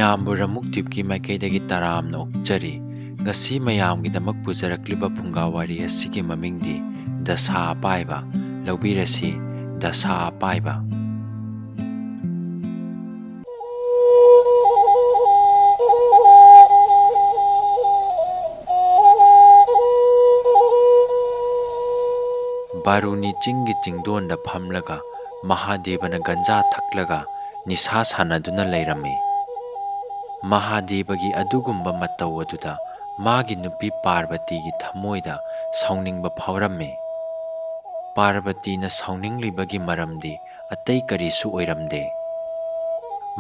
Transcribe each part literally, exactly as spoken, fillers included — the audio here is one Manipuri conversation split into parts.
ꯃꯌꯥꯝꯕꯨ ꯔꯃꯨꯛ ꯇꯤꯞꯀꯤ ꯃꯥꯏꯀꯩꯗꯒꯤ ꯇꯔꯥꯝꯅ ꯑꯣꯛꯆꯔꯤ꯫ ꯉꯁꯤ ꯃꯌꯥꯝꯒꯤꯗꯃꯛ ꯄꯨꯖꯔꯛꯂꯤꯕ ꯐꯨꯡꯒꯥ ꯋꯥꯔꯤ ꯑꯁꯤꯒꯤ ꯃꯃꯤꯡꯗꯤ ꯗꯁꯥ ꯑꯄꯥꯏꯕ꯫ ꯂꯧꯕꯤꯔꯁꯤ ꯗꯁꯥ ꯑꯄꯥꯏꯕ꯫ ꯕꯥꯔꯨꯅꯤ ꯆꯤꯡꯒꯤ ꯆꯤꯡꯗꯣꯟꯗ ꯐꯝꯂꯒ ꯃꯍꯥꯗꯦꯕꯅ ꯒꯟꯖꯥ ꯊꯛꯂꯒ ꯅꯤꯁꯥ ꯁꯥꯟꯅꯗꯨꯅ ꯂꯩꯔꯝꯃꯤ꯫ ꯃꯍꯥꯗꯦꯕꯒꯤ ꯑꯗꯨꯒꯨꯝꯕ ꯃꯇꯧ ꯑꯗꯨꯗ ꯃꯥꯒꯤ ꯅꯨꯄꯤ ꯄꯥꯔꯕꯇꯤꯒꯤ ꯊꯃꯣꯏꯗ ꯁꯥꯎꯅꯤꯡꯕ ꯐꯥꯎꯔꯝꯃꯤ꯫ ꯄꯥꯔꯕꯇꯤꯅ ꯁꯥꯎꯅꯤꯡꯂꯤꯕꯒꯤ ꯃꯔꯝꯗꯤ ꯑꯇꯩ ꯀꯔꯤꯁꯨ ꯑꯣꯏꯔꯝꯗꯦ꯫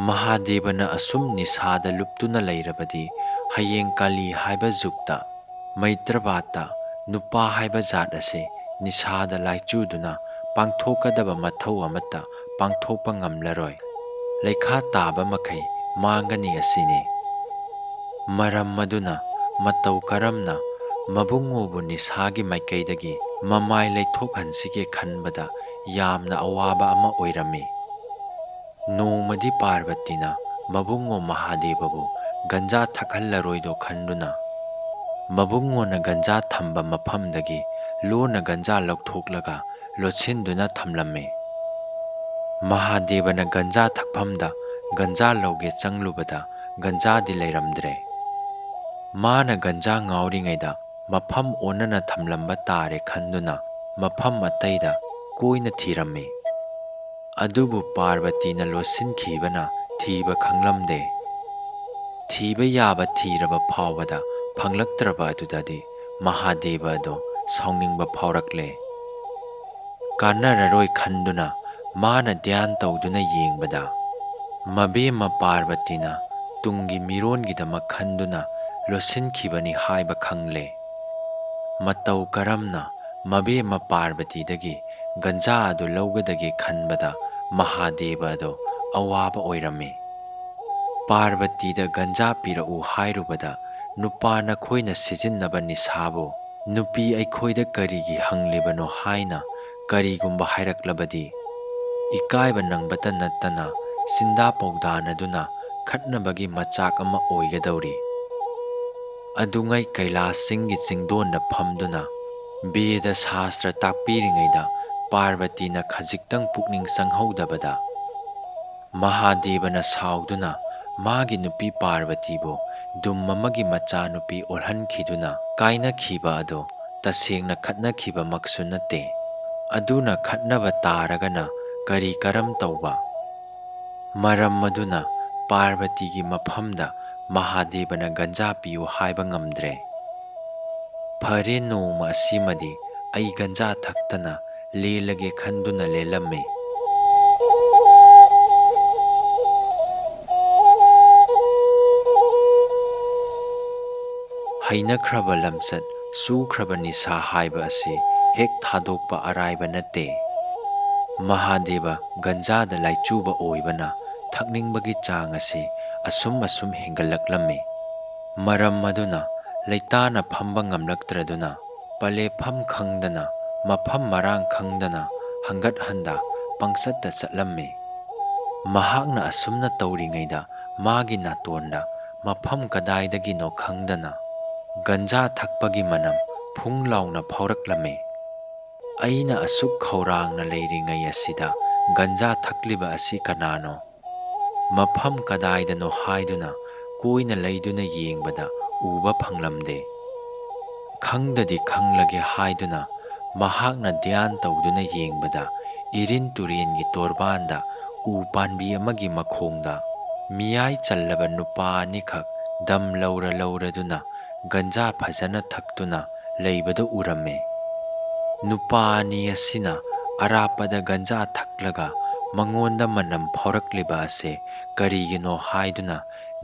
ꯃꯍꯥꯗꯦꯕꯅ ꯑꯁꯨꯝ ꯅꯤꯁꯥꯗ ꯂꯨꯞꯇꯨꯅ ꯂꯩꯔꯕꯗꯤ ꯍꯌꯦꯡ ꯀꯥꯂꯤ ꯍꯥꯏꯕ ꯖꯨꯛꯇ ꯃꯩꯇ꯭ꯔꯕꯥꯠꯇ ꯅꯨꯄꯥ ꯍꯥꯏꯕ ꯖꯥꯠ ꯑꯁꯤ ꯅꯤꯁꯥꯗ ꯂꯥꯏꯆꯨꯗꯨꯅ ꯄꯥꯡꯊꯣꯛꯀꯗꯕ ꯃꯊꯧ ꯑꯃꯠꯇ ꯄꯥꯡꯊꯣꯛꯄ ꯉꯝꯂꯔꯣꯏ꯫ ꯂꯩꯈꯥ ꯇꯥꯕ ꯃꯈꯩ ꯃꯥꯡꯒꯅꯤ ꯑꯁꯤꯅꯤ꯫ ꯃꯔꯝ ꯑꯗꯨꯅ ꯃꯇꯧ ꯀꯔꯝꯅ ꯃꯕꯨꯡꯉꯣꯕꯨ ꯅꯤꯁꯥꯒꯤ ꯃꯥꯏꯀꯩꯗꯒꯤ ꯃꯃꯥꯏ ꯂꯩꯊꯣꯛꯍꯟꯁꯤꯒꯦ ꯈꯟꯕꯗ ꯌꯥꯝꯅ ꯑꯋꯥꯕ ꯑꯃ ꯑꯣꯏꯔꯝꯃꯤ꯫ ꯅꯣꯡꯃꯗꯤ ꯄꯥꯔꯕꯇꯤꯅ ꯃꯕꯨꯡꯉꯣ ꯃꯍꯥꯗꯦꯕꯕꯨ ꯒꯟꯖꯥ ꯊꯛꯍꯜꯂꯔꯣꯏꯗꯣ ꯈꯟꯗꯨꯅ, ꯃꯕꯨꯡꯉꯣꯅ ꯒꯟꯖꯥ ꯊꯝꯕ ꯃꯐꯝꯗꯒꯤ ꯂꯣꯟꯅ ꯒꯟꯖꯥ ꯂꯧꯊꯣꯛꯂꯒ ꯂꯣꯠꯁꯤꯟꯗꯨꯅ ꯊꯝꯂꯝꯃꯤ꯫ ꯃꯍꯥꯗꯦꯕꯅ ꯒꯟꯖꯥ ꯊꯛꯐꯝꯗ ꯒꯟꯖꯥ ꯂꯧꯒꯦ ꯆꯪꯂꯨꯕꯗ ꯒꯟꯖꯥꯗꯤ ꯂꯩꯔꯝꯗ꯭ꯔꯦ꯫ ꯃꯥꯅ ꯒꯟꯖꯥ ꯉꯥꯎꯔꯤꯉꯩꯗ ꯃꯐꯝ ꯑꯣꯟꯅꯅ ꯊꯝꯂꯝꯕ ꯇꯥꯔꯦ ꯈꯟꯗꯨꯅ ꯃꯐꯝ ꯑꯇꯩꯗ ꯀꯣꯏꯅ ꯊꯤꯔꯝꯃꯤ꯫ ꯑꯗꯨꯕꯨ ꯄꯥꯔꯕꯇꯤꯅ ꯂꯣꯠꯁꯤꯟꯈꯤꯕꯅ ꯊꯤꯕ ꯈꯪꯂꯝꯗꯦ꯫ ꯊꯤꯕ ꯌꯥꯕ ꯊꯤꯔꯕ ꯐꯥꯎꯕꯗ ꯐꯪꯂꯛꯇ꯭ꯔꯕ ꯑꯗꯨꯗꯗꯤ ꯃꯍꯥꯗꯦꯕ ꯑꯗꯣ ꯁꯥꯎꯅꯤꯡꯕ ꯐꯥꯎꯔꯛꯂꯦ꯫ ꯀꯥꯟꯅꯔꯔꯣꯏ ꯈꯟꯗꯨꯅ ꯃꯥꯅ ꯙ꯭ꯌꯥꯟ ꯇꯧꯗꯨꯅ ꯌꯦꯡꯕꯗ, ꯃꯕꯦꯝꯃ ꯄꯥꯔꯕꯇꯤꯅ ꯇꯨꯡꯒꯤ ꯃꯤꯔꯣꯟꯒꯤꯗꯃꯛ ꯈꯟꯗꯨꯅ ꯂꯣꯠꯁꯤꯟꯈꯤꯕꯅꯤ ꯍꯥꯏꯕ ꯈꯪꯂꯦ꯫ ꯃꯇꯧ ꯀꯔꯝꯅ ꯃꯕꯦꯝꯃ ꯄꯥꯔꯕꯇꯤꯗꯒꯤ ꯒꯟꯖꯥ ꯑꯗꯨ ꯂꯧꯒꯗꯒꯦ ꯈꯟꯕꯗ ꯃꯍꯥꯗꯦꯕ ꯑꯗꯣ ꯑꯋꯥꯕ ꯑꯣꯏꯔꯝꯃꯤ꯫ ꯄꯥꯔꯕꯇꯤꯗ ꯒꯟꯖꯥ ꯄꯤꯔꯛꯎ ꯍꯥꯏꯔꯨꯕꯗ, "ꯅꯨꯄꯥ ꯅꯈꯣꯏꯅ ꯁꯤꯖꯤꯟꯅꯕ ꯅꯤꯁꯥꯕꯨ ꯅꯨꯄꯤ ꯑꯩꯈꯣꯏꯗ ꯀꯔꯤꯒꯤ ꯍꯪꯂꯤꯕꯅꯣ?" ꯍꯥꯏꯅ ꯀꯔꯤꯒꯨꯝꯕ ꯍꯥꯏꯔꯛꯂꯕꯗꯤ, ꯏꯀꯥꯏꯕ ꯅꯪꯕꯇ ꯅꯠꯇꯅ ꯆꯤꯟꯗꯥ ꯄꯥꯎꯗꯥꯅꯗꯨꯅ ꯈꯠꯅꯕꯒꯤ ꯃꯆꯥꯛ ꯑꯃ ꯑꯣꯏꯒꯗꯧꯔꯤ꯫ ꯑꯗꯨꯉꯩ ꯀꯩꯂꯥꯁ ꯆꯤꯡꯒꯤ ꯆꯤꯡꯗꯣꯟꯗ ꯐꯝꯗꯨꯅ ꯕꯦꯗ ꯁꯥꯁꯇ꯭ꯔ ꯇꯥꯛꯄꯤꯔꯤꯉꯩꯗ ꯄꯥꯔꯕꯇꯤꯅ ꯈꯖꯤꯛꯇꯪ ꯄꯨꯛꯅꯤꯡ ꯆꯪꯍꯧꯗꯕꯗ ꯃꯍꯥꯗꯦꯕꯅ ꯁꯥꯎꯗꯨꯅ ꯃꯥꯒꯤ ꯅꯨꯄꯤ ꯄꯥꯔꯕꯇꯤꯕꯨ ꯗꯨꯝ ꯑꯃꯒꯤ ꯃꯆꯥꯅꯨꯄꯤ ꯑꯣꯜꯍꯟꯈꯤꯗꯨꯅ ꯀꯥꯏꯅꯈꯤꯕ ꯑꯗꯣ ꯇꯁꯦꯡꯅ ꯈꯠꯅꯈꯤꯕꯃꯛꯁꯨ ꯅꯠꯇꯦ꯫ ꯑꯗꯨꯅ ꯈꯠꯅꯕ ꯇꯥꯔꯒꯅ ꯀꯔꯤ ꯀꯔꯝ ꯇꯧꯕ? ꯃꯔꯝ ꯑꯗꯨꯅ ꯄꯥꯔꯕꯇꯤꯒꯤ ꯃꯐꯝꯗ ꯃꯍꯥꯗꯦꯕꯅ ꯒꯟꯖꯥ ꯄꯤꯌꯨ ꯍꯥꯏꯕ ꯉꯝꯗ꯭ꯔꯦ꯫ ꯐꯔꯦ, ꯅꯣꯡꯃ ꯑꯁꯤꯃꯗꯤ ꯑꯩ ꯒꯟꯖꯥ ꯊꯛꯇꯅ ꯂꯦꯜꯂꯒꯦ ꯈꯟꯗꯨꯅ ꯂꯦꯜꯂꯝꯃꯤ꯫ ꯍꯩꯅꯈ꯭ꯔꯕ ꯂꯝꯆꯠ, ꯆꯨꯈ꯭ꯔꯕ ꯅꯤꯁꯥ ꯍꯥꯏꯕ ꯑꯁꯤ ꯍꯦꯛ ꯊꯥꯗꯣꯛꯄ ꯑꯔꯥꯏꯕ ꯅꯠꯇꯦ꯫ ꯃꯍꯥꯗꯦꯕ ꯒꯟꯖꯥꯗ ꯂꯥꯏꯆꯨꯕ ꯑꯣꯏꯕꯅ ꯊꯛꯅꯤꯡꯕꯒꯤ ꯆꯥꯡ ꯑꯁꯤ ꯑꯁꯨꯝ ꯑꯁꯨꯝ ꯍꯦꯟꯒꯠꯂꯛꯂꯝꯃꯤ꯫ ꯃꯔꯝ ꯑꯗꯨꯅ ꯂꯩꯇꯥꯅ ꯐꯝꯕ ꯉꯝꯂꯛꯇ꯭ꯔꯗꯨꯅ ꯄꯂꯦꯐꯝ ꯈꯪꯗꯅ, ꯃꯐꯝ ꯃꯔꯥꯡ ꯈꯪꯗꯅ ꯍꯪꯒꯠ ꯍꯟꯗ ꯄꯪꯆꯠꯇ ꯆꯠꯂꯝꯃꯤ꯫ ꯃꯍꯥꯛꯅ ꯑꯁꯨꯝꯅ ꯇꯧꯔꯤꯉꯩꯗ ꯃꯥꯒꯤ ꯅꯥꯇꯣꯟꯗ ꯃꯐꯝ ꯀꯗꯥꯏꯗꯒꯤꯅꯣ ꯈꯪꯗꯅ ꯒꯟꯖꯥ ꯊꯛꯄꯒꯤ ꯃꯅꯝ ꯐꯨꯡ ꯂꯥꯎꯅ ꯐꯥꯎꯔꯛꯂꯝꯃꯤ꯫ ꯑꯩꯅ ꯑꯁꯨꯛ ꯈꯧꯔꯥꯡꯅ ꯂꯩꯔꯤꯉꯩ ꯑꯁꯤꯗ ꯒꯟꯖꯥ ꯊꯛꯂꯤꯕ ꯑꯁꯤ ꯀꯅꯥꯅꯣ? ꯃꯐꯝ ꯀꯗꯥꯏꯗꯅꯣ ꯍꯥꯏꯗꯨꯅ ꯀꯣꯏꯅ ꯂꯩꯗꯨꯅ ꯌꯦꯡꯕꯗ ꯎꯕ ꯐꯪꯂꯝꯗꯦ꯫ ꯈꯪꯗꯗꯤ ꯈꯪꯂꯒꯦ ꯍꯥꯏꯗꯨꯅ ꯃꯍꯥꯛꯅ ꯙ꯭ꯌꯥꯟ ꯇꯧꯗꯨꯅ ꯌꯦꯡꯕꯗ ꯏꯔꯤꯟ ꯇꯨꯔꯦꯟꯒꯤ ꯇꯣꯔꯕꯥꯟꯗ ꯎ ꯄꯥꯟꯕꯤ ꯑꯃꯒꯤ ꯃꯈꯣꯡꯗ ꯃꯤꯌꯥꯏ ꯆꯜꯂꯕ ꯅꯨꯄꯥ ꯑꯅꯤꯈꯛ ꯗꯝ ꯂꯧꯔ ꯂꯧꯔꯗꯨꯅ ꯒꯟꯖꯥ ꯐꯖꯅ ꯊꯛꯇꯨꯅ ꯂꯩꯕꯗꯨ ꯎꯔꯝꯃꯤ꯫ ꯅꯨꯄꯥ ꯑꯅꯤ ꯑꯁꯤꯅ ꯑꯔꯥꯞꯄꯗ ꯒꯟꯖꯥ ꯊꯛꯂꯒ ꯃꯉꯣꯟꯗ ꯃꯅꯝ ꯐꯥꯎꯔꯛꯂꯤꯕ ꯑꯁꯦ ꯀꯔꯤꯒꯤꯅꯣ ꯍꯥꯏꯗꯨꯅ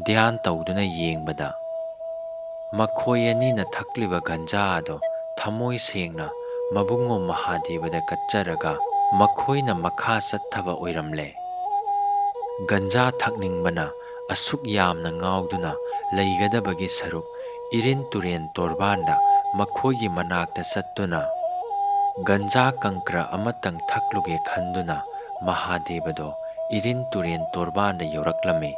ꯙ꯭ꯌꯥꯟ ꯇꯧꯗꯨꯅ ꯌꯦꯡꯕꯗ, ꯃꯈꯣꯏ ꯑꯅꯤꯅ ꯊꯛꯂꯤꯕ ꯒꯟꯖꯥ ꯑꯗꯣ ꯊꯃꯣꯏ ꯁꯦꯡꯅ ꯃꯕꯨꯡꯉꯣ ꯃꯍꯥꯗꯦꯕꯗ ꯀꯠꯆꯔꯒ ꯃꯈꯣꯏꯅ ꯃꯈꯥ ꯆꯠꯊꯕ ꯑꯣꯏꯔꯝꯂꯦ꯫ ꯒꯟꯖꯥ ꯊꯛꯅꯤꯡꯕꯅ ꯑꯁꯨꯛ ꯌꯥꯝꯅ ꯉꯥꯎꯗꯨꯅ ꯂꯩꯒꯗꯕꯒꯤ ꯁꯔꯨꯛ ꯏꯔꯤꯟ ꯇꯨꯔꯦꯟ ꯇꯣꯔꯕꯥꯟꯗ ꯃꯈꯣꯏꯒꯤ ꯃꯅꯥꯛꯇ ꯆꯠꯇꯨꯅ ꯒꯟꯖꯥ ꯀꯪꯀ꯭ꯔ ꯑꯃꯇꯪ ꯊꯛꯂꯨꯒꯦ ꯈꯟꯗꯨꯅ ꯃꯍꯥꯗꯦꯕꯗꯣ ꯏꯔꯤꯟ ꯇꯨꯔꯦꯟ ꯇꯣꯔꯕꯥꯟꯗ ꯌꯧꯔꯛꯂꯝꯃꯤ꯫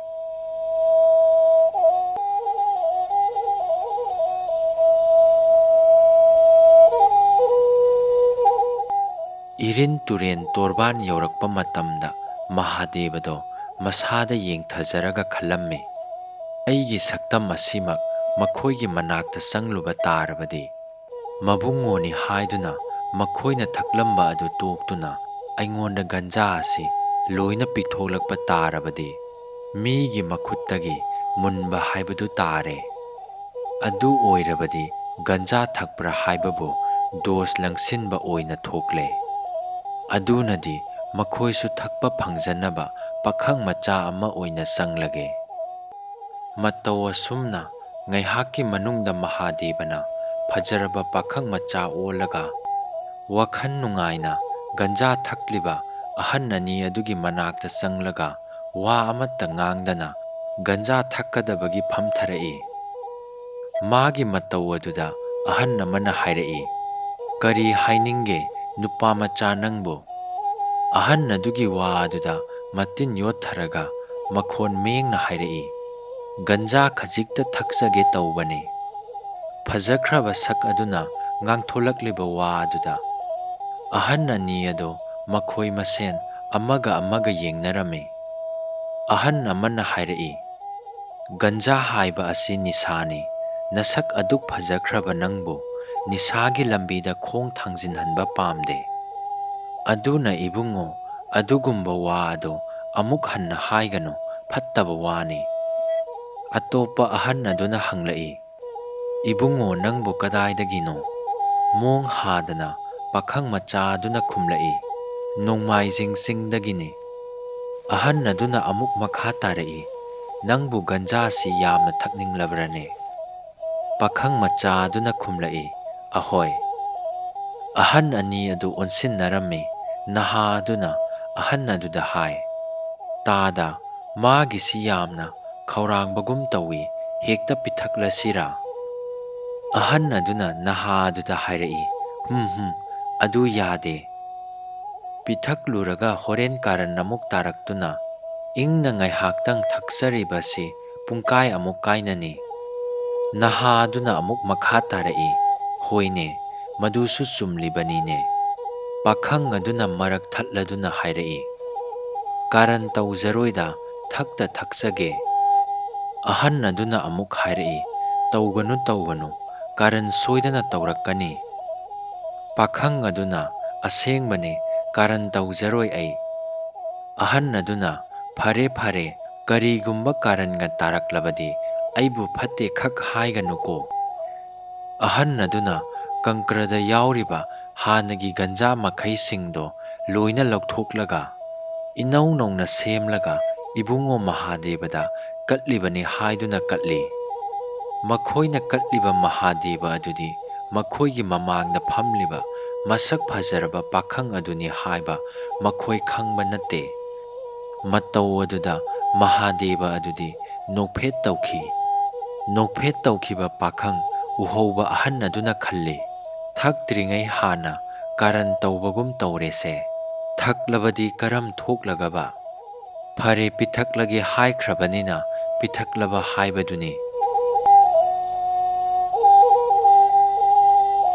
ꯔꯤꯟ ꯇꯨꯔꯦꯟ ꯇꯣꯔꯕꯥꯟ ꯌꯧꯔꯛꯄ ꯃꯇꯝꯗ ꯃꯍꯥꯗꯦꯕꯗꯣ ꯃꯁꯥꯗ ꯌꯦꯡꯊꯖꯔꯒ ꯈꯜꯂꯝꯃꯤ, "ꯑꯩꯒꯤ ꯁꯛꯇꯝ ꯑꯁꯤꯃꯛ ꯃꯈꯣꯏꯒꯤ ꯃꯅꯥꯛꯇ ꯆꯪꯂꯨꯕ ꯇꯥꯔꯕꯗꯤ, ꯃꯕꯨꯡꯉꯣꯅꯤ ꯍꯥꯏꯗꯨꯅ ꯃꯈꯣꯏꯅ ꯊꯛꯂꯝꯕ ꯑꯗꯨ ꯇꯣꯛꯇꯨꯅ ꯑꯩꯉꯣꯟꯗ ꯒꯟꯖꯥ ꯑꯁꯤ ꯂꯣꯏꯅ ꯄꯤꯊꯣꯛꯂꯛꯄ ꯇꯥꯔꯕꯗꯤ, ꯃꯤꯒꯤ ꯃꯈꯨꯠꯇꯒꯤ ꯃꯨꯟꯕ ꯍꯥꯏꯕꯗꯨ ꯇꯥꯔꯦ꯫ ꯑꯗꯨ ꯑꯣꯏꯔꯕꯗꯤ ꯒꯟꯖꯥ ꯊꯛꯄ꯭ꯔꯥ ꯍꯥꯏꯕꯕꯨ ꯗꯣꯁ ꯂꯪꯁꯤꯟꯕ ꯑꯣꯏꯅ ꯊꯣꯛꯂꯦ꯫ ꯑꯗꯨꯅꯗꯤ ꯃꯈꯣꯏꯁꯨ ꯊꯛꯄ ꯐꯪꯖꯅꯕ ꯄꯥꯈꯪ ꯃꯆꯥ ꯑꯃ ꯑꯣꯏꯅ ꯆꯪꯂꯒꯦ꯫" ꯃꯇꯧ ꯑꯁꯨꯝꯅ ꯉꯥꯏꯍꯥꯛꯀꯤ ꯃꯅꯨꯡꯗ ꯃꯍꯥꯗꯦꯕꯅ ꯐꯖꯔꯕ ꯄꯥꯈꯪ ꯃꯆꯥ ꯑꯣꯜꯂꯒ ꯋꯥꯈꯜ ꯅꯨꯡꯉꯥꯏꯅ ꯒꯟꯖꯥ ꯊꯛꯂꯤꯕ ꯑꯍꯟ ꯑꯅꯤ ꯑꯗꯨꯒꯤ ꯃꯅꯥꯛꯇ ꯆꯪꯂꯒ ꯋꯥ ꯑꯃꯠꯇ ꯉꯥꯡꯗꯅ ꯒꯟꯖꯥ ꯊꯛꯀꯗꯕꯒꯤ ꯐꯝꯊꯔꯛꯏ꯫ ꯃꯥꯒꯤ ꯃꯇꯧ ꯑꯗꯨꯗ ꯑꯍꯟ ꯑꯃꯅ ꯍꯥꯏꯔꯛꯏ, "ꯀꯔꯤ ꯍꯥꯏꯅꯤꯡꯒꯦ ꯅꯨꯄꯥ ꯃꯆꯥ ꯅꯪꯕꯨ?" ꯑꯍꯟ ꯑꯗꯨꯒꯤ ꯋꯥ ꯑꯗꯨꯗ ꯃꯇꯤꯟ ꯌꯣꯠꯊꯔꯒ ꯃꯈꯣꯟ ꯃꯦꯡꯅ ꯍꯥꯏꯔꯛꯏ, "ꯒꯟꯖꯥ ꯈꯖꯤꯛꯇ ꯊꯛꯆꯒꯦ ꯇꯧꯕꯅꯤ꯫" ꯐꯖꯈ꯭ꯔꯕ ꯁꯛ ꯑꯗꯨꯅ ꯉꯥꯡꯊꯣꯂꯛꯂꯤꯕ ꯋꯥ ꯑꯗꯨꯗ ꯑꯍꯟ ꯑꯅꯤ ꯑꯗꯣ ꯃꯈꯣꯏ ꯃꯁꯦꯟ ꯑꯃꯒ ꯑꯃꯒ ꯌꯦꯡꯅꯔꯝꯃꯤ꯫ ꯑꯍꯟ ꯑꯃꯅ ꯍꯥꯏꯔꯛꯏ, "ꯒꯟꯖꯥ ꯍꯥꯏꯕ ꯑꯁꯤ ꯅꯤꯁꯥꯅꯤ꯫ ꯅꯁꯛ ꯑꯗꯨꯛ ꯐꯖꯈ꯭ꯔꯕ ꯅꯪꯕꯨ ꯅꯤꯁꯥꯒꯤ ꯂꯝꯕꯤꯗ ꯈꯣꯡ ꯊꯥꯡꯖꯤꯟꯍꯟꯕ ꯄꯥꯝꯗꯦ꯫ ꯑꯗꯨꯅ ꯏꯕꯨꯡꯉꯣ, ꯑꯗꯨꯒꯨꯝꯕ ꯋꯥ ꯑꯗꯣ ꯑꯃꯨꯛ ꯍꯟꯅ ꯍꯥꯏꯒꯅꯨ, ꯐꯠꯇꯕ ꯋꯥꯅꯤ꯫" ꯑꯇꯣꯞꯄ ꯑꯍꯟ ꯑꯗꯨꯅ ꯍꯪꯂꯛꯏ, "ꯏꯕꯨꯡꯉꯣ, ꯅꯪꯕꯨ ꯀꯗꯥꯏꯗꯒꯤꯅꯣ?" ꯃꯣꯡ ꯍꯥꯗꯅ ꯄꯥꯈꯪ ꯃꯆꯥ ꯑꯗꯨꯅ ꯈꯨꯝꯂꯛꯏ, "ꯅꯣꯡꯃꯥꯏꯖꯤꯡ ꯆꯤꯡꯗꯒꯤꯅꯤ꯫" ꯑꯍꯟ ꯑꯗꯨꯅ ꯑꯃꯨꯛ ꯃꯈꯥ ꯇꯥꯔꯛꯏ, "ꯅꯪꯕꯨ ꯒꯟꯖꯥꯁꯤ ꯌꯥꯝꯅ ꯊꯛꯅꯤꯡꯂꯕ꯭ꯔꯅꯦ?" ꯄꯥꯈꯪ ꯃꯆꯥ ꯑꯗꯨꯅ ꯈꯨꯝꯂꯛꯏ, "ꯑꯍꯣꯏ꯫" ꯑꯍꯟ ꯑꯅꯤ ꯑꯗꯨ ꯑꯣꯟꯁꯤꯟꯅꯔꯝꯃꯤ꯫ ꯅꯍꯥ ꯑꯗꯨꯅ ꯑꯍꯟ ꯑꯗꯨꯗ ꯍꯥꯏ, "ꯇꯥꯗ, ꯃꯥꯒꯤꯁꯤ ꯌꯥꯝꯅ ꯈꯧꯔꯥꯡꯕꯒꯨꯝ ꯇꯧꯏ, ꯍꯦꯛꯇ ꯄꯤꯊꯛꯂꯁꯤꯔꯥ?" ꯑꯍꯟ ꯑꯗꯨꯅ ꯅꯍꯥ ꯑꯗꯨꯗ ꯍꯥꯏꯔꯛꯏ, "ꯍꯨꯝ ꯍꯨꯝ, ꯑꯗꯨ ꯌꯥꯗꯦ꯫ ꯄꯤꯊꯛꯂꯨꯔꯒ ꯍꯣꯔꯦꯟ ꯀꯥꯔꯟ ꯑꯃꯨꯛ ꯇꯥꯔꯛꯇꯨꯅ ꯏꯪꯅ ꯉꯥꯏꯍꯥꯛꯇꯪ ꯊꯛꯆꯔꯤꯕꯁꯤ ꯄꯨꯡꯀꯥꯏ ꯑꯃꯨꯛ ꯀꯥꯏꯅꯅꯤ꯫" ꯅꯍꯥ ꯑꯗꯨꯅ ꯑꯃꯨꯛ ꯃꯈꯥ ꯇꯥꯔꯛꯏ, "ꯍꯣꯏꯅꯦ, ꯃꯗꯨꯁꯨ ꯆꯨꯝꯂꯤꯕꯅꯤꯅꯦ꯫ ꯄꯥꯈꯪ ꯑꯗꯨꯅ ꯃꯔꯛ ꯊꯠꯂꯗꯨꯅ ꯍꯥꯏꯔꯛꯏ, "ꯀꯥꯔꯟ ꯇꯧꯖꯔꯣꯏꯗ, ꯊꯛꯇ ꯊꯛꯆꯒꯦ꯫" ꯑꯍꯟ ꯑꯗꯨꯅ ꯑꯃꯨꯛ ꯍꯥꯏꯔꯛꯏ, "ꯇꯧꯒꯅꯨ, ꯇꯧꯒꯅꯨ, ꯀꯥꯔꯟ ꯁꯣꯏꯗꯅ ꯇꯧꯔꯛꯀꯅꯤ꯫" ꯄꯥꯈꯪ ꯑꯗꯨꯅ, "ꯑꯁꯦꯡꯕꯅꯤ, ꯀꯥꯔꯟ ꯇꯧꯖꯔꯣꯏ ꯑꯩ꯫" ꯑꯍꯟ ꯑꯗꯨꯅ, "ꯐꯔꯦ, ꯐꯔꯦ, ꯀꯔꯤꯒꯨꯝꯕ ꯀꯥꯔꯟꯒ ꯇꯥꯔꯛꯂꯕꯗꯤ ꯑꯩꯕꯨ ꯐꯠꯇꯦ ꯈꯛ ꯍꯥꯏꯒꯅꯨꯀꯣ꯫" ꯑꯍꯟ ꯑꯗꯨꯅ ꯀꯪꯀ꯭ꯔꯗ ꯌꯥꯎꯔꯤꯕ ꯍꯥꯟꯅꯒꯤ ꯒꯟꯖꯥ ꯃꯈꯩꯁꯤꯡꯗꯣ ꯂꯣꯏꯅ ꯂꯧꯊꯣꯛꯂꯒ, ꯏꯅꯧ ꯅꯧꯅ ꯁꯦꯝꯂꯒ ꯏꯕꯨꯡꯉꯣ ꯃꯍꯥꯗꯦꯕꯗ ꯀꯠꯂꯤꯕꯅꯤ ꯍꯥꯏꯗꯨꯅ ꯀꯠꯂꯤ꯫ ꯃꯈꯣꯏꯅ ꯀꯠꯂꯤꯕ ꯃꯍꯥꯗꯦꯕ ꯑꯗꯨꯗꯤ ꯃꯈꯣꯏꯒꯤ ꯃꯃꯥꯡꯗ ꯐꯝꯂꯤꯕ ꯃꯁꯛ ꯐꯖꯔꯕ ꯄꯥꯈꯪ ꯑꯗꯨꯅꯤ ꯍꯥꯏꯕ ꯃꯈꯣꯏ ꯈꯪꯕ ꯅꯠꯇꯦ꯫ ꯃꯇꯧ ꯑꯗꯨꯗ ꯃꯍꯥꯗꯦꯕ ꯑꯗꯨꯗꯤ ꯅꯣꯛꯐꯦꯠ ꯇꯧꯈꯤ꯫ ꯅꯣꯛꯐꯦꯠ ꯇꯧꯈꯤꯕ ꯄꯥꯈꯪ ꯎꯍꯧꯕ ꯑꯍꯟ ꯑꯗꯨꯅ ꯈꯜꯂꯤ, "ꯊꯛꯇ꯭ꯔꯤꯉꯩ ꯍꯥꯟꯅ ꯀꯥꯔꯟ ꯇꯧꯕꯒꯨꯝ ꯇꯧꯔꯦꯁꯦ꯫ ꯊꯛꯂꯕꯗꯤ ꯀꯔꯝ ꯊꯣꯛꯂꯒꯕ? ꯐꯔꯦ, ꯄꯤꯊꯛꯂꯒꯦ ꯍꯥꯏꯈ꯭ꯔꯕꯅꯤꯅ ꯄꯤꯊꯛꯂꯕ ꯍꯥꯏꯕꯗꯨꯅꯤ꯫"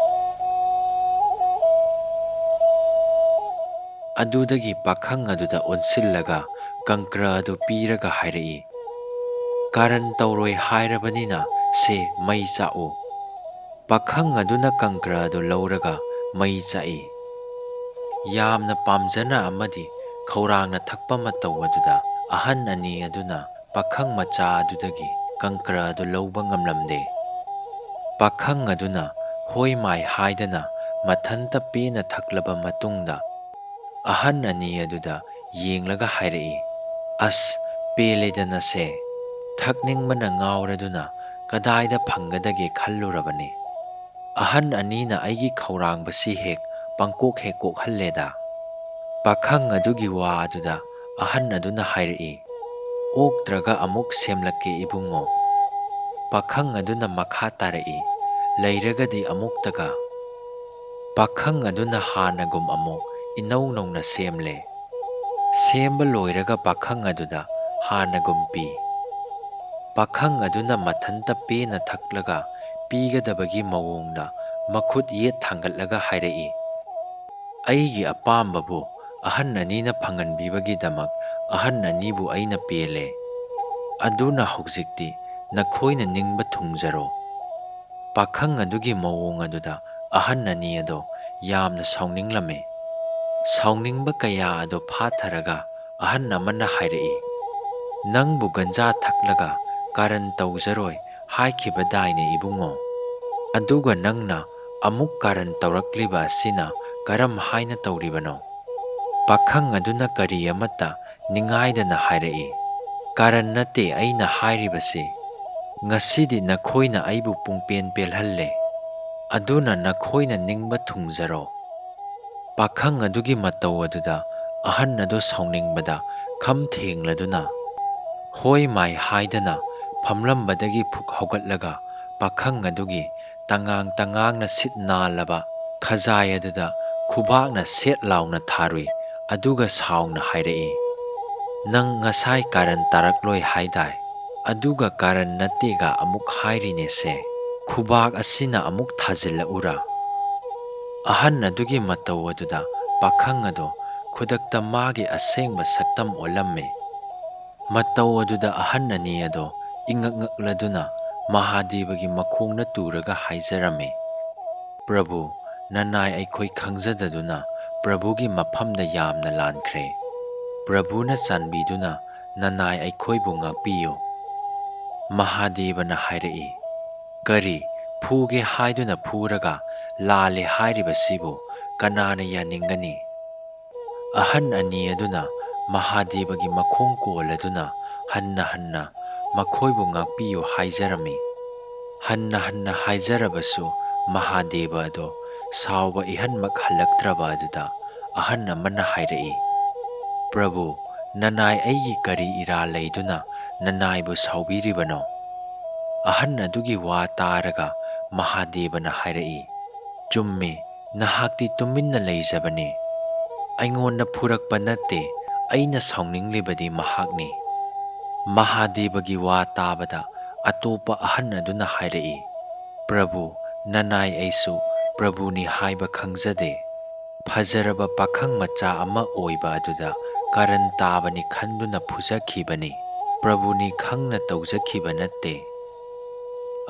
ꯑꯗꯨꯗꯒꯤ ꯄꯥꯈꯪ ꯑꯗꯨꯗ ꯑꯣꯟꯁꯤꯜꯂꯒ ꯀꯪꯀ꯭ꯔ ꯑꯗꯨ ꯄꯤꯔꯒ ꯍꯥꯏꯔꯛꯏ, "ꯀꯥꯔꯟ ꯇꯧꯔꯣꯏ ꯍꯥꯏꯔꯕꯅꯤꯅ ꯁꯦ, ꯃꯩ ꯆꯥꯛꯎ꯫" ꯄꯥꯈꯪ ꯑꯗꯨꯅ ꯀꯪꯀ꯭ꯔ ꯑꯗꯨ ꯂꯧꯔꯒ ꯃꯩ ꯆꯥꯛꯏ꯫ ꯌꯥꯝꯅ ꯄꯥꯝꯖꯅ ꯑꯃꯗꯤ ꯈꯧꯔꯥꯡꯅ ꯊꯛꯄ ꯃꯇꯧ ꯑꯗꯨꯗ ꯑꯍꯟ ꯑꯅꯤ ꯑꯗꯨꯅ ꯄꯥꯈꯪ ꯃꯆꯥ ꯑꯗꯨꯗꯒꯤ ꯀꯪꯀ꯭ꯔ ꯑꯗꯨ ꯂꯧꯕ ꯉꯝꯂꯝꯗꯦ꯫ ꯄꯥꯈꯪ ꯑꯗꯨꯅ ꯍꯣꯏ ꯃꯥꯏ ꯍꯥꯏꯗꯅ ꯃꯊꯟꯇ ꯄꯦꯟꯅ ꯊꯛꯂꯕ ꯃꯇꯨꯡꯗ, ꯑꯍꯟ ꯑꯅꯤ ꯑꯗꯨꯗ ꯌꯦꯡꯂꯒ ꯍꯥꯏꯔꯛꯏ, "ꯑꯁ, ꯄꯦꯜꯂꯦꯗꯅꯁꯦ꯫ ꯊꯛꯅꯤꯡꯕꯅ ꯉꯥꯎꯔꯗꯨꯅ ꯀꯗꯥꯏꯗ ꯐꯪꯒꯗꯒꯦ ꯈꯜꯂꯨꯔꯕꯅꯤ꯫ ꯑꯍꯟ ꯑꯅꯤꯅ ꯑꯩꯒꯤ ꯈꯧꯔꯥꯡꯕꯁꯤ ꯍꯦꯛ ꯄꯪꯀꯣꯛ ꯍꯦꯛ ꯀꯣꯛꯍꯜꯂꯦꯗ꯫" ꯄꯥꯈꯪ ꯑꯗꯨꯒꯤ ꯋꯥ ꯑꯗꯨꯗ ꯑꯍꯟ ꯑꯗꯨꯅ ꯍꯥꯏꯔꯛꯏ, "ꯑꯣꯛꯇ꯭ꯔꯒ ꯑꯃꯨꯛ ꯁꯦꯝꯂꯛꯀꯦ ꯏꯕꯨꯡꯉꯣ꯫" ꯄꯥꯈꯪ ꯑꯗꯨꯅ ꯃꯈꯥ ꯇꯥꯔꯛꯏ, "ꯂꯩꯔꯒꯗꯤ ꯑꯃꯨꯛꯇꯒ꯫" ꯄꯥꯈꯪ ꯑꯗꯨꯅ ꯍꯥꯟꯅꯒꯨꯝ ꯑꯃꯨꯛ ꯏꯅꯧ ꯅꯧꯅ ꯁꯦꯝꯂꯦ꯫ ꯁꯦꯝꯕ ꯂꯣꯏꯔꯒ ꯄꯥꯈꯪ ꯑꯗꯨꯗ ꯍꯥꯟꯅꯒꯨꯝ ꯄꯤ꯫ ꯄꯥꯈꯪ ꯑꯗꯨꯅ ꯃꯊꯟꯇ ꯄꯦꯟꯅ ꯊꯛꯂꯒ ꯄꯤꯒꯗꯕꯒꯤ ꯃꯑꯣꯡꯗ ꯃꯈꯨꯠ ꯌꯦꯠ ꯊꯥꯡꯒꯠꯂꯒ ꯍꯥꯏꯔꯛꯏ, ꯑꯩꯒꯤ ꯑꯄꯥꯝꯕꯕꯨ ꯑꯍꯟ ꯑꯅꯤꯅ ꯐꯪꯍꯟꯕꯤꯕꯒꯤꯗꯃꯛ ꯑꯍꯟ ꯑꯅꯤꯕꯨ ꯑꯩꯅ ꯄꯦꯜꯂꯦ꯫ ꯑꯗꯨꯅ ꯍꯧꯖꯤꯛꯇꯤ ꯅꯈꯣꯏꯅ ꯅꯤꯡꯕ ꯊꯨꯡꯖꯔꯣ꯫" ꯄꯥꯈꯪ ꯑꯗꯨꯒꯤ ꯃꯑꯣꯡ ꯑꯗꯨꯗ ꯑꯍꯟ ꯑꯅꯤ ꯑꯗꯣ ꯌꯥꯝꯅ ꯁꯥꯎꯅꯤꯡꯂꯝꯃꯤ꯫ ꯁꯥꯎꯅꯤꯡꯕ ꯀꯌꯥ ꯑꯗꯣ ꯐꯥꯊꯔꯒ ꯑꯍꯟ ꯑꯃꯅ ꯍꯥꯏꯔꯛꯏ, "ꯅꯪꯕꯨ ꯒꯟꯖꯥ ꯊꯛꯂꯒ ꯀꯥꯔꯟ ꯇꯧꯖꯔꯣꯏ ꯍꯥꯏꯈꯤꯕꯗꯥꯏꯅꯦ ꯏꯕꯨꯡꯉꯣ? ꯑꯗꯨꯒ ꯅꯪꯅ ꯑꯃꯨꯛ ꯀꯥꯔꯟ ꯇꯧꯔꯛꯂꯤꯕ ꯑꯁꯤꯅ ꯀꯔꯝ ꯍꯥꯏꯅ ꯇꯧꯔꯤꯕꯅꯣ?" ꯄꯥꯈꯪ ꯑꯗꯨꯅ ꯀꯔꯤ ꯑꯃꯠꯇ ꯅꯤꯡꯉꯥꯏꯗꯅ ꯍꯥꯏꯔꯛꯏ, "ꯀꯥꯔꯟ ꯅꯠꯇꯦ ꯑꯩꯅ ꯍꯥꯏꯔꯤꯕꯁꯤ꯫ ꯉꯁꯤꯗꯤ ꯅꯈꯣꯏꯅ ꯑꯩꯕꯨ ꯄꯨꯡꯄꯦꯟ ꯄꯦꯜꯍꯜꯂꯦ꯫ ꯑꯗꯨꯅ ꯅꯈꯣꯏꯅ ꯅꯤꯡꯕ ꯊꯨꯡꯖꯔꯣ꯫" ꯄꯥꯈꯪ ꯑꯗꯨꯒꯤ ꯃꯇꯧ ꯑꯗꯨꯗ ꯑꯍꯟ ꯑꯗꯨ ꯁꯥꯎꯅꯤꯡꯕꯗ ꯈꯝ ꯊꯦꯡꯂꯗꯨꯅ, "ꯍꯣꯏ ꯃꯥꯏ" ꯍꯥꯏꯗꯅ ꯐꯝꯂꯝꯕꯗꯒꯤ ꯐꯨꯛ ꯍꯧꯒꯠꯂꯒ ꯄꯥꯈꯪ ꯑꯗꯨꯒꯤ ꯇꯉꯥꯡ ꯇꯉꯥꯡꯅ ꯁꯤꯠ ꯅꯥꯜꯂꯕ ꯈꯖꯥꯏ ꯑꯗꯨꯗ ꯈꯨꯕꯥꯛꯅ ꯁꯦꯠ ꯂꯥꯎꯅ ꯊꯥꯔꯨꯏ꯫ ꯑꯗꯨꯒ ꯁꯥꯎꯅ ꯍꯥꯏꯔꯛꯏ, "ꯅꯪ ꯉꯁꯥꯏ ꯀꯥꯔꯟ ꯇꯥꯔꯛꯂꯣꯏ ꯍꯥꯏꯗꯥꯏ? ꯑꯗꯨꯒ ꯀꯥꯔꯟ ꯅꯠꯇꯦꯒ ꯑꯃꯨꯛ ꯍꯥꯏꯔꯤꯅꯦꯁꯦ꯫ ꯈꯨꯕꯥꯛ ꯑꯁꯤꯅ ꯑꯃꯨꯛ ꯊꯥꯖꯤꯜꯂꯛꯎꯔꯥ?" ꯑꯍꯟ ꯑꯗꯨꯒꯤ ꯃꯇꯧ ꯑꯗꯨꯗ ꯄꯥꯈꯪ ꯑꯗꯣ ꯈꯨꯗꯛꯇ ꯃꯥꯒꯤ ꯑꯁꯦꯡꯕ ꯁꯛꯇꯝ ꯑꯣꯜꯂꯝꯃꯤ꯫ ꯃꯇꯧ ꯑꯗꯨꯗ ꯑꯍꯟ ꯑꯅꯤ ꯑꯗꯣ ꯏꯉꯛ ꯉꯛꯂꯗꯨꯅ ꯃꯍꯥꯗꯦꯕꯒꯤ ꯃꯈꯣꯡꯗ ꯇꯨꯔꯒ ꯍꯥꯏꯖꯔꯝꯃꯤ, "ꯄ꯭ꯔꯚꯨ, ꯅꯅꯥꯏ ꯑꯩꯈꯣꯏ ꯈꯪꯖꯗꯗꯨꯅ ꯄ꯭ꯔꯚꯨꯒꯤ ꯃꯐꯝꯗ ꯌꯥꯝꯅ ꯂꯥꯟꯈ꯭ꯔꯦ꯫ ꯄ꯭ꯔꯚꯨꯅ ꯆꯥꯟꯕꯤꯗꯨꯅ ꯅꯅꯥꯏ ꯑꯩꯈꯣꯏꯕꯨ ꯉꯥꯛꯄꯤꯌꯨ꯫" ꯃꯍꯥꯗꯦꯕꯅ ꯍꯥꯏꯔꯛꯏ, "ꯀꯔꯤ, ꯐꯨꯒꯦ ꯍꯥꯏꯗꯨꯅ ꯐꯨꯔꯒ ꯂꯥꯜꯂꯦ ꯍꯥꯏꯔꯤꯕꯁꯤꯕꯨ ꯀꯅꯥꯅ ꯌꯥꯅꯤꯡꯒꯅꯤ?" ꯑꯍꯟ ꯑꯅꯤ ꯑꯗꯨꯅ ꯃꯍꯥꯗꯦꯕꯒꯤ ꯃꯈꯣꯡ ꯀꯣꯜꯂꯗꯨꯅ ꯍꯟꯅ ꯍꯟꯅ ꯃꯈꯣꯏꯕꯨ ꯉꯥꯛꯄꯤꯌꯨ ꯍꯥꯏꯖꯔꯝꯃꯤ꯫ ꯍꯟꯅ ꯍꯟꯅ ꯍꯥꯏꯖꯔꯕꯁꯨ ꯃꯍꯥꯗꯦꯕ ꯑꯗꯣ ꯁꯥꯎꯕ ꯏꯍꯟꯃꯛ ꯍꯜꯂꯛꯇ꯭ꯔꯕ ꯑꯗꯨꯗ ꯑꯍꯟ ꯑꯃꯅ ꯍꯥꯏꯔꯛꯏ, "ꯄ꯭ꯔꯚꯨ, ꯅꯅꯥꯏ ꯑꯩꯒꯤ ꯀꯔꯤ ꯏꯔꯥꯜ ꯂꯩꯗꯨꯅ ꯅꯅꯥꯏꯕꯨ ꯁꯥꯎꯕꯤꯔꯤꯕꯅꯣ?" ꯑꯍꯟ ꯑꯗꯨꯒꯤ ꯋꯥ ꯇꯥꯔꯒ ꯃꯍꯥꯗꯦꯕꯅ ꯍꯥꯏꯔꯛꯏ, "ꯆꯨꯝꯃꯤ, ꯅꯍꯥꯛꯇꯤ ꯇꯨꯃꯤꯟꯅ ꯂꯩꯖꯕꯅꯤ꯫ ꯑꯩꯉꯣꯟꯗ ꯐꯨꯔꯛꯄ ꯅꯠꯇꯦ, ꯑꯩꯅ ꯁꯥꯎꯅꯤꯡꯂꯤꯕꯗꯤ ꯃꯍꯥꯛꯅꯤ꯫" ꯃꯍꯥꯗꯦꯕꯒꯤ ꯋꯥ ꯇꯥꯕꯗ ꯑꯇꯣꯞꯄ ꯑꯍꯟ ꯑꯗꯨꯅ ꯍꯥꯏꯔꯛꯏ, "ꯄ꯭ꯔꯚꯨ, ꯅꯅꯥꯏ ꯑꯩꯁꯨ ꯄ꯭ꯔꯚꯨꯅꯤ ꯍꯥꯏꯕ ꯈꯪꯖꯗꯦ꯫ ꯐꯖꯔꯕ ꯄꯥꯈꯪ ꯃꯆꯥ ꯑꯃ ꯑꯣꯏꯕ ꯑꯗꯨꯗ ꯀꯔꯟ ꯇꯥꯕꯅꯤ ꯈꯟꯗꯨꯅ ꯐꯨꯖꯈꯤꯕꯅꯤ꯫ ꯄ꯭ꯔꯚꯨꯅꯤ ꯈꯪꯅ ꯇꯧꯖꯈꯤꯕ ꯅꯠꯇꯦ꯫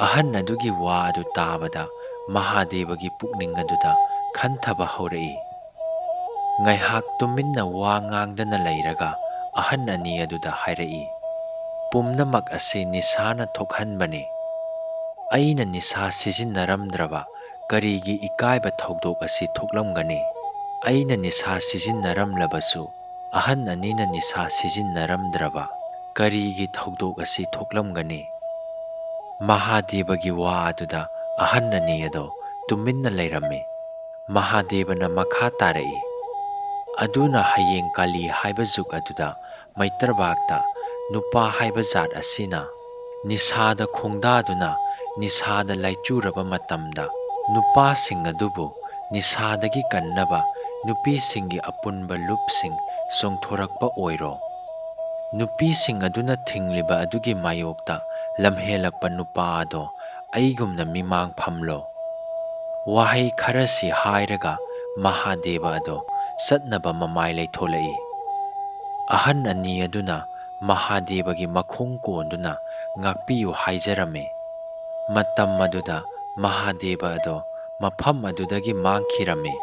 ꯑꯍꯟ ꯑꯗꯨꯒꯤ ꯋꯥ ꯑꯗꯨ ꯇꯥꯕꯗ ꯃꯍꯥꯗꯦꯕꯒꯤ ꯄꯨꯛꯅꯤꯡ ꯑꯗꯨꯗ ꯈꯟꯊꯕ ꯍꯧꯔꯛꯏ꯫ ꯉꯥꯏꯍꯥꯛ ꯇꯨꯃꯤꯟꯅ ꯋꯥ ꯉꯥꯡꯗꯅ ꯂꯩꯔꯒ ꯑꯍꯟ ꯑꯅꯤ ꯑꯗꯨꯗ ꯍꯥꯏꯔꯛꯏ, "ꯄꯨꯝꯅꯃꯛ ꯑꯁꯤ ꯅꯤꯁꯥꯅ ꯊꯣꯛꯍꯟꯕꯅꯤ꯫ ꯑꯩꯅ ꯅꯤꯁꯥ ꯁꯤꯖꯤꯟꯅꯔꯝꯗ꯭ꯔꯕ ꯀꯔꯤꯒꯤ ꯏꯀꯥꯏꯕ ꯊꯧꯗꯣꯛ ꯑꯁꯤ ꯊꯣꯛꯂꯝꯒꯅꯤ? ꯑꯩꯅ ꯅꯤꯁꯥ ꯁꯤꯖꯤꯟꯅꯔꯝꯂꯕꯁꯨ ꯑꯍꯟ ꯑꯅꯤꯅ ꯅꯤꯁꯥ ꯁꯤꯖꯤꯟꯅꯔꯝꯗ꯭ꯔꯕ ꯀꯔꯤꯒꯤ ꯊꯧꯗꯣꯛ ꯑꯁꯤ ꯊꯣꯛꯂꯝꯒꯅꯤ?" ꯃꯍꯥꯗꯦꯕꯒꯤ ꯋꯥ ꯑꯗꯨꯗ ꯑꯍꯟ ꯑꯅꯤ ꯑꯗꯣ ꯇꯨꯃꯤꯟꯅ ꯂꯩꯔꯝꯃꯤ꯫ ꯃꯍꯥꯗꯦꯕꯅ ꯃꯈꯥ ꯇꯥꯔꯛꯏ, "ꯑꯗꯨꯅ ꯍꯌꯦꯡ ꯀꯥꯂꯤ ꯍꯥꯏꯕ ꯖꯨꯒ ꯑꯗꯨꯗ ꯃꯩꯇ꯭ꯔꯕꯥꯛꯇ ꯅꯨꯄꯥ ꯍꯥꯏꯕ ꯖꯥꯠ ꯑꯁꯤꯅ ꯅꯤꯁꯥꯗ ꯈꯣꯡꯗꯥꯗꯨꯅ ꯅꯤꯁꯥꯗ ꯂꯥꯏꯆꯨꯔꯕ ꯃꯇꯝꯗ ꯅꯨꯄꯥꯁꯤꯡ ꯑꯗꯨꯕꯨ ꯅꯤꯁꯥꯗꯒꯤ ꯀꯟꯅꯕ ꯅꯨꯄꯤꯁꯤꯡꯒꯤ ꯑꯄꯨꯟꯕ ꯂꯨꯞꯁꯤꯡ ꯆꯣꯡꯊꯣꯔꯛꯄ ꯑꯣꯏꯔꯣ꯫ ꯅꯨꯄꯤꯁꯤꯡ ꯑꯗꯨꯅ ꯊꯤꯡꯂꯤꯕ ꯑꯗꯨꯒꯤ ꯃꯥꯌꯣꯛꯇ ꯂꯝꯍꯦꯜꯂꯛꯄ ꯅꯨꯄꯥ ꯑꯗꯣ ꯑꯩꯒꯨꯝꯅ ꯃꯤꯃꯥꯡ ꯐꯝꯂꯣ꯫" ꯋꯥꯍꯩ ꯈꯔꯁꯤ ꯍꯥꯏꯔꯒ ꯃꯍꯥꯗꯦꯕ ꯑꯗꯣ ꯆꯠꯅꯕ ꯃꯃꯥꯏ ꯂꯩꯊꯣꯂꯛꯏ꯫ ꯑꯍꯟ ꯑꯅꯤ ꯑꯗꯨꯅ ꯃꯍꯥꯗꯦꯕꯒꯤ ꯃꯈꯣꯡ ꯀꯣꯟꯗꯨꯅ ꯉꯥꯛꯄꯤꯌꯨ ꯍꯥꯏꯖꯔꯝꯃꯤ꯫ ꯃꯇꯝ ꯑꯗꯨꯗ ꯃꯍꯥꯗꯦꯕ ꯑꯗꯣ ꯃꯐꯝ ꯑꯗꯨꯗꯒꯤ ꯃꯥꯡꯈꯤꯔꯝꯃꯤ꯫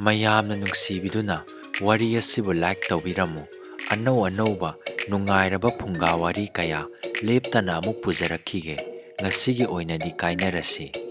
ꯃꯌꯥꯝꯅ ꯅꯨꯡꯁꯤꯕꯤꯗꯨꯅ ꯋꯥꯔꯤ ꯑꯁꯤꯕꯨ like ꯇꯧꯕꯤꯔꯝꯃꯨ꯫ ꯑꯅꯧ ꯑꯅꯧꯕ ꯅꯨꯡꯉꯥꯏꯔꯕ ꯐꯨꯡꯒꯥ ꯋꯥꯔꯤ ꯀꯌꯥ ꯂꯦꯞꯇꯅ ꯑꯃꯨꯛ ꯄꯨꯖꯔꯛꯈꯤꯒꯦ꯫ ꯉꯁꯤꯒꯤ ꯑꯣꯏꯅꯗꯤ ꯀꯥꯏꯅꯔꯁꯤ꯫